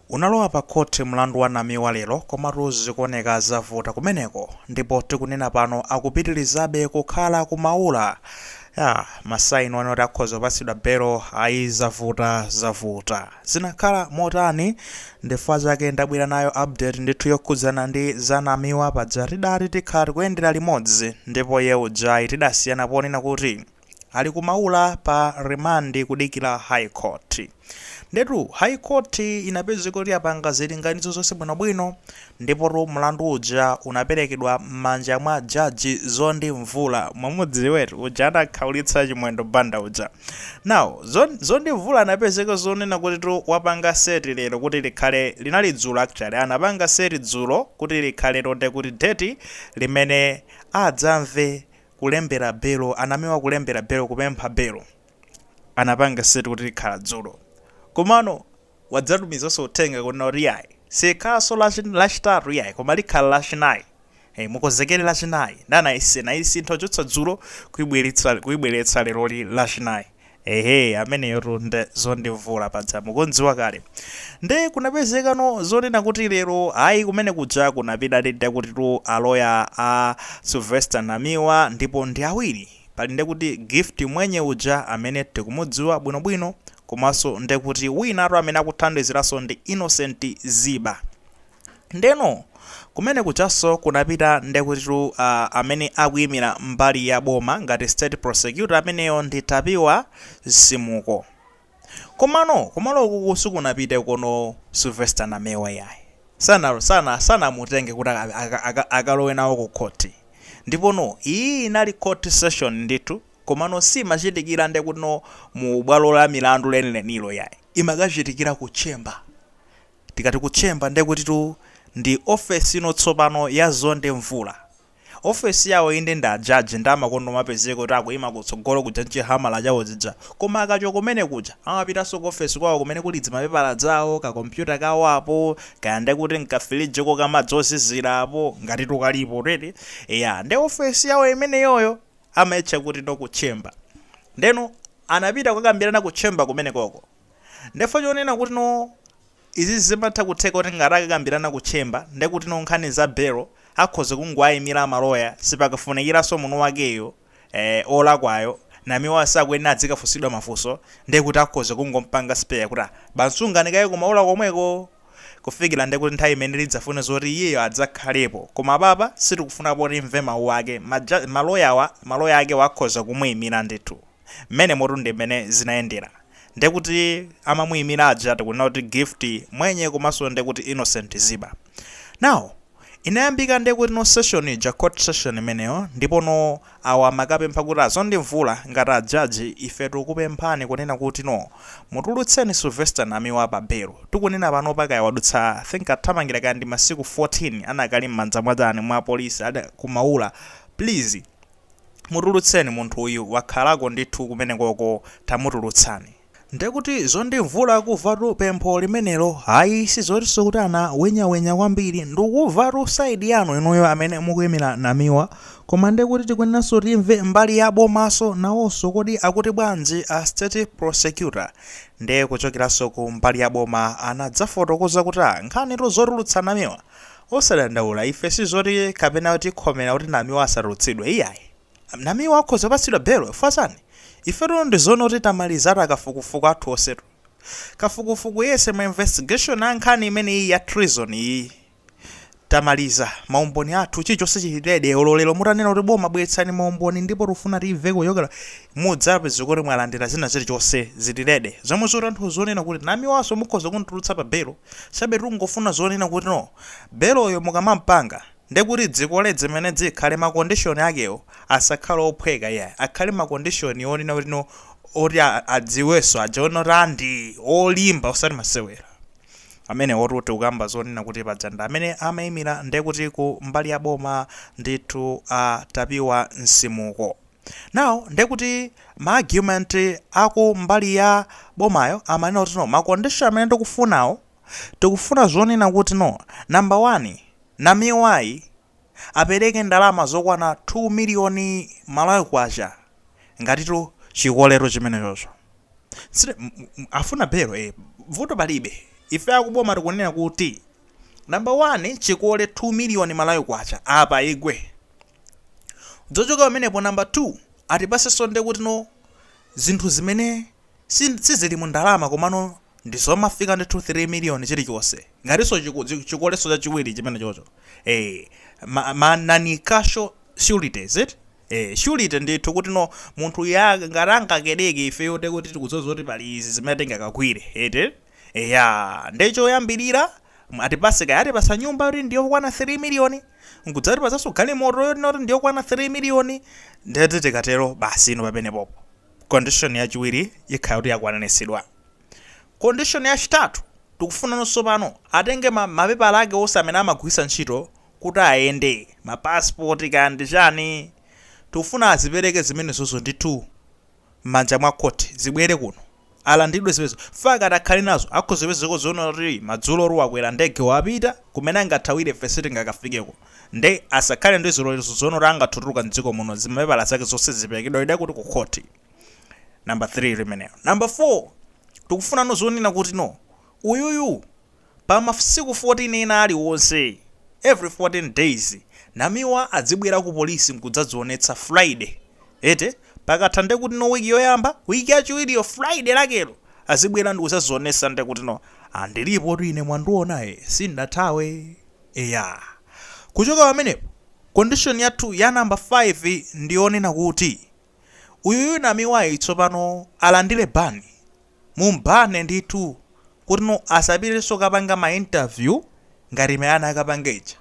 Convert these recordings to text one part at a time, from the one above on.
Unalowa pa khoti mlandu wa Namiwa lero komatu zikuoneka zavuta kumeneko ndipo tikunena pano akupitilizabe kukhala ku maula. Ya, ma sign onena kuti akhoza kupatsidwa belo ayi zavuta zavuta. Zinakhala motani? Ndifukwa chake ndabwera nayo update ndithu yokhudzana ndi za Namiwa paja tidati tikhala tikuyendera limodzi ndipo iye ujayi tidasiyana ponena kuti ali ku Maula pa remand kudikira High Court. Ndetu High Court inapezeka kuti yapanga zilinganizo zonse bwinobwino ndipotu mlandu uja unaperekedwa m'manja mwa Judge Zondi Mvula. Mwamudziwetu uja anakhaulitsa Chimwendo Banda uja. Now, Zondi Mvula anapezeka zonena kutitu wapanga set lero kuti likhale, linali dzulo actually, anapanga set dzulo kuti likhale tonde kuti date limene adzamve kulembera belo, a Namiwa kulembera belo, kupempha belo. Anapanga set kuti likhala dzulo. Komano wadzatumizanso uthenga kunena kuti yayi, sikhalanso Lachitatu yayi, koma likhala Lachinayi. Hey, mukonzekere Lachinayi. Nde anayisintha kuchotsa dzulo kuyibweretsa leroli Lachinayi. Ehe, ameneyotu nde Zondi Mvula paja mukundziwa kale. Nde kunapezekano zonena kuti lero ayi kumene kuja kunapita nde kuti tu aloya a Sylvester Namiwa ndipo ndi awiri. Pali nde kuti Gift Mwenye uja amene tikumudziwa bwinobwino komanso nde kuti winatu amene akuthandiziranso ndi Innocent Ziba. Ndeno kumene kujanso kunapita ndekutitu amene akuyimira mbali ya boma ngati state prosecutor ameneyo ndi Tapiwa Simuko. Komano kumaloku sikunapite kono Sylvester Namiwa yayi. Sanamutenge kuti akalowe nawo ku khoti. Ndipono iyi inali court session ndithu komano simachitikira ndekuti mu bwalo la milandu lenilenilo yayi. Imakachitikira ku chamber. Tikati ku chamber ndekutitu ndi ofesi ino tsopano ya Zonde Mvula. Ofesi yawo inde ndi ajaji ndi amakondo mapezeka kuti akuyima kutsogolo kuja nchihamala chawo zija. Koma akachoka kumene kuja amapitanso ku ofesi kwawo kumene kuli zimapepala zawo, kakompyuta kawo apo, kaya ndekuti nkafirijiko kamadzi ozizira apo, ngati tukalipo tete. Eya, ndi ofesi yawo imeneyoyo amayitcha kuti no ku chamber. Ndeno anapita kukakambirana ku chamber kumene koko. Ndefo chonena kuti no izi zimatha kutheka kuti ngati akakambirana ku chamber ndekuti no nkhani za belo akhoza kungoayimira maloya sipakafunikiranso muno wakeyo olakwayo Namiwa sakuyenera adzikafunsidwa mafunso ndekuti akhoza kungompanga spare kuti bansungani kaye kumaula komweko kufikira ndekuti nthawi imene lidzafune zoti iyeyo adzakhalepo. Koma apapa sitikufuna timve mawu ake. Maloyawa maloya ake wakhoza kumuyimira ndithu. Mmene motu ndi mmene zinayendera. Ndekuti amamuyimira aja tikunena kuti Gift Mwenye komanso ndekuti Innocent Ziba. Now inayambika ndekuti no session ija, court session imeneyo, ndipo no awa amakapempha kuti a Zondi Mvula ngati ajaji ife tikupemphani kunena kuti no mutulutseni Sylvester Namiwa pa belo. Tikunena pano pakaya wadutsa, I think athamangira kaya ndi masiku 14 anakali m'manja mwachani mwa polisi kumaula. Please mutulutseni munthu uyu wakhalako ndithu kumenekoko, tamutulutsani. Ndekuti Zondi Mvula kuvatu pempho limenelo hayi sizotinso kuti ana wenyawenya kwambiri ndikuvatu side yanu inuyo amene mukuyimira Namiwa, koma ndekuti tikuyenanso timve mbali ya bomaso nawonso kodi akuti bwanji a state prosecutor. Ndiye kuchokeranso ku mbali ya boma anadzafotokoza kuti nkhanitu zotulutsa Namiwa osadandaula, ife sizoti kapena tikhomera kuti Namiwa asatulutsidwe iyayi. Namiwa akhoza kupatsidwa belo fasani ifetu ndi zoona kuti tamalizatu akafukufuku athu onsetu, kafukufuku yese ma investigation a nkhani imene iyi ya treason iyi tamaliza, maumboni athu chilichonse chili ready. Lero mutanena kuti boma bweretsani maumboni ndipo tifuna timve kuchokera mudzapeza kuti mwalandira zina zilichonse zili ready, zomwe zotanthauza zonena kuti Namiwanso mukhoza kuntulutsa pa belo chabe. Tungofuna zonena kuti no beloyo mukamampanga ndekuti dzikole zimene zikhale ma condition akewo asakhale ophweka iyayi, akhale ma condition onena kuti no oti adziwenso ajaona kuti andi olimba osati masewera. Amene otuti kukamba zonena kuti padzanda amene amayimira ndekuti ku mbali ya boma ndithu a Tapiwa Msimuko. Now ndekuti ma argument aku mbali ya bomayo amanena kuti no ma condition amene tikufunawo, tikufuna zonena kuti no number 1 Namiwayi apereke ndalama zokwana 2 miliyoni Malawi kwacha ngatitu chikolero chimenechocho. Afuna belo vuto palibe. Ife akuboma tikunena kuti number 1, chikole 2 million Malawi kwacha apa igwe. Zochoka pamenepo, number 2, atipasenso nde kuti no zinthu zimene sizili mu ndalama, komano ndizomafika ndithu 3 million chilichonse, ngatinso chikoleso chachiwiri chimene chocho, ma non-cash surety, is it? Surety ndithu, kuti no munthu ya ngati angakereke, ifeyo tekuti tikudziwa kuti pali izi zimene tingakagwire, ete? Eya, ndechoyambirira atipase, kaya atipasa nyumba kuti ndiyokwana 3 million, nkudzatipasanso galimoto yoti ndiyokwana 3 million. Ndete tikatero basi, ino pamenepopo condition yachiwiri ikhala kuti yakwaniritsidwa. Condition yachitatu, tikufuna nonso pano atenge mapepala ake onse amene amagwiritsa ntchito kuti ayende, mapasipoti kaya ndi chani, tikufuna azipereke zimenezozo ndithu m'manja mwa khoti, zibwere kuno, alandidwe zimenezo. Faka atakhale nazo, akhozepezeko zoona kuti madzulo wakwera ndege wapita kumene angathawire, ife sitingakafikeko. Nde asakhale ndi zilolezo zoona kuti angathutuluka mdziko muno. Zimapepala zake zonse ziperekedwa ida kuti ku khoti. Number 3 limeneyo. Number 4, tikufuna no zonena kuti no uyuyu pa masiku 14 ena aliwonse, every 14 days, Namiwa adzibwera ku polisi nkudzadzionetsa Friday, ete? Pakatha nde kuti no wiki yoyamba, wiki yachiwiriyo, Friday lakelo azibwera ndi kudzadzionetsa, nde kuti no andilipo tu ine, mwandiona, e, sindathawe. Eya, kuchoka pamenepo, condition yathu ya number 5 ndiyonena kuti uyuyu Namiwayi tsopano alandire ban, mumbane ndithu, kuti no asapitenso kapanga ma interview ngati imene anakapanga ija.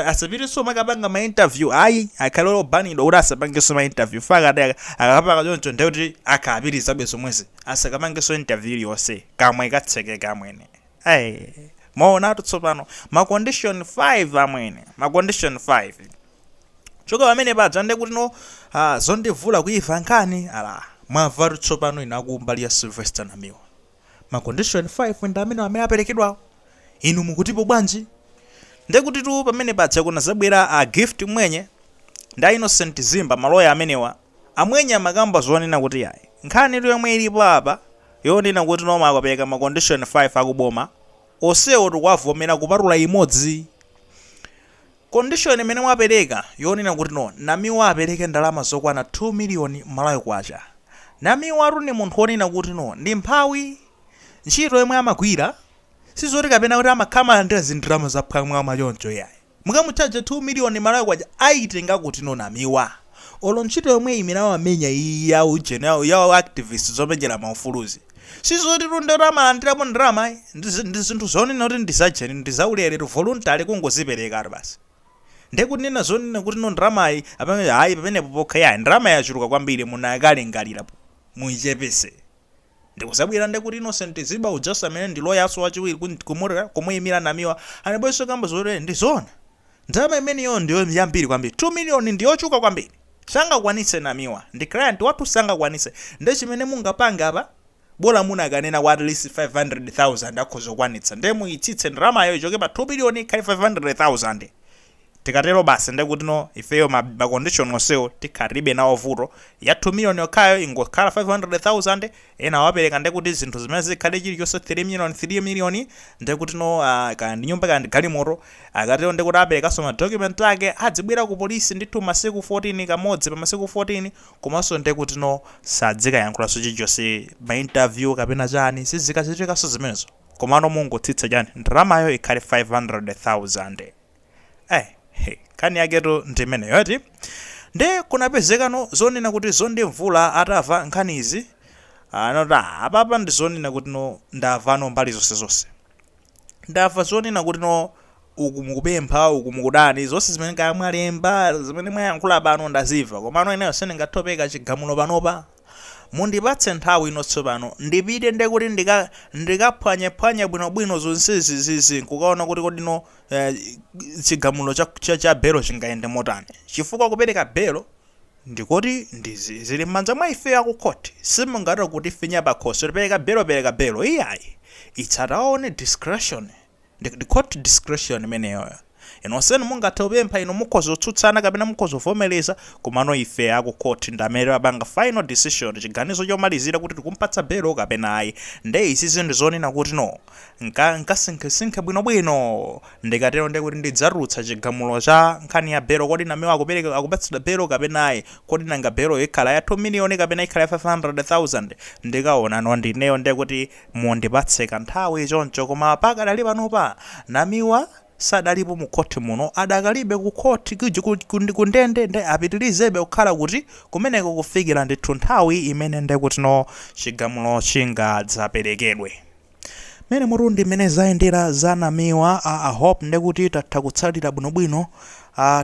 Asapitenso makapanga ma interview, ayi, akhale obanidwa kuti asapangenso ma interview. Fakati akapanga choncho, ndiye kuti akhapitirizabe zomwezi, asakapangenso interview iliyonse, kamwe katseke kamwene. Ayi, maonatu tsopano ma condition 5 amwene, ma condition 5. Choka pamene paja, ndiye kuti no zondivula kuiva nkhani ala mwamvatu tsopano inu akumbali ya Sylvester Namiwa, ma condition 5 ndi amene aperekedwawo. Inu mukutipo bwanji? Ndekuti tu pamene paja kuna zabwera a Gift Mwenye ndi a Innocent Zimba, maloya amenewa. Amwenye amakamba zonena kuti yayi, nkhani tu yomwe ilipo apa yonena kuti noma akapereka ma condition 5 akuboma onsewo tikuwavomera kupatula imodzi, condition imene mwapereka yonena kuti no Namiwa apereke ndalama zokwana 2 million Malawi kwacha. Namiwa ni munthu wonena kuti no ndi mphawi, ntchito yomwe amagwira sizoti kapena kuti amakhala zindalama zaphwamwamwa choncho, yayi. Mukamutchaje 2 million Malawi kwacha, ayitenga kuti no Namiwa? Olo ntchito yomwe imene amamenya iyi ya ujeni ya activist zomenyera maufuluzi, sizoti tundero amalandirapo ndalama, ndi zinthu zonena kuti ndizajeni, ndizaulere, voluntary, kungoziperekatu basi. Ndekunena zonena kuti no ndalamayi apamene hayi, pamenepo pokha yayi, ndalama yachuluka kwambiri, munakalingalira muyichepese. Ndikusabwera ndekuti Innocent Zimba ujaso, amene ndi loyaso wachiwiri kumuyimira Namiwa, anabweso kamba zoti ndizoona, ndalama imeneyo ndiyo yambiri kwambiri, 2 million ndiyochuka kwambiri, sangakwanitse Namiwa, ndi client wathu, sangakwanitse. Nde chimene mungapanga apa, bola munakanena kwa at least 500,000 akhoza kukwanitsa, nde muyitsitse ndalamayo ichoke pa 2 million ikhale 500,000. Tikatero basi, ndekuti no ifeyo ma condition onsewo tikhalibe nawo vuto. Ya 2 million yokhayo ingokhala 500,000, ena wapereka ndekuti zinthu zimene zikhale chilichonse 3 million, 3 million, ndekuti no kaya ndi nyumba, kaya ndi galimoto. Akatero ndekuti aperekanso ma document ake, adzibwera ku polisi ndithu masiku 14, kamodzi pa masiku 14, komanso ndekuti no sadzikayankhulanso chilichonse, ma interview kapena chani, sizikachitikanso zimenezo. Komano mungotsitsa chani, ndalamayo ikhale 500,000. Hey, nkhani yaketu ndimeneyo ati. Nde kunapezekano zonena kuti Zondimvula atamva nkhanizi anoti, "Ah, apapa ndi zonena kuti no ndamvano mbali zonse zonse, ndamva zonena kuti no uku mukupempha, uku mukudani, zonse zimene kaya mwalemba, zimene mwayankhula pano ndazimva, komano ineyo sindingathopeka chigamulo panopa. Mundipatse nthawi ino tsopano, ndipite ndekuti ndikaphwanyephwanye bwinobwino zonsezi zizi, nkukaona kuti kodino chigamulo cha belo chingayende motani, chifukwa kupereka belo ndikoti zili m'manja mwa ife akukhoti. Simungati kuti finya pakhosi, pereka belo, pereka belo, iyayi. It's at our own discretion, ndi court discretion imeneyoyo. Nonsenu mungathe kupempha, inu mukhoza kutsutsana kapena mukhoza kuvomereza, komano ife aku court ndi amene apanga final decision, chiganizo chomalizira kuti tikumpatsa belo kapena ayi. Nde izizi ndi zonena kuti no, nkasinkhesinkhe bwinobwino, ndikatero ndiye kuti ndidzatulutsa chigamulo cha nkhani ya belo. Kodi Namiwa akupereka, akupatsidwa belo kapena ayi? Kodi nanga belo ikhala ya 2 miliyoni kapena ikhala ya 500,000? Ndikaona ndineyo, ndiye kuti mundipatse kanthawi choncho. Koma pakadali panopa Namiwa sadalipo mu khoti muno, adakalibe ku khoti kundende, nde apitirizebe kukhala kuti kumeneko kufikira ndithu nthawi imene ndekuti no, chigamulo chingadzaperekedwe. Mene mutundi mmene zayendera za Namiwa. I hope ndekuti tatha kutsatira bwinobwino.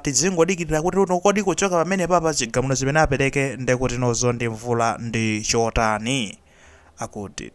Tidzingodikirira kuti uno kodi kuchoka pamene papa chigamulo chimene apereke ndekuti nozo ndi mvula ndi chotani. Akuti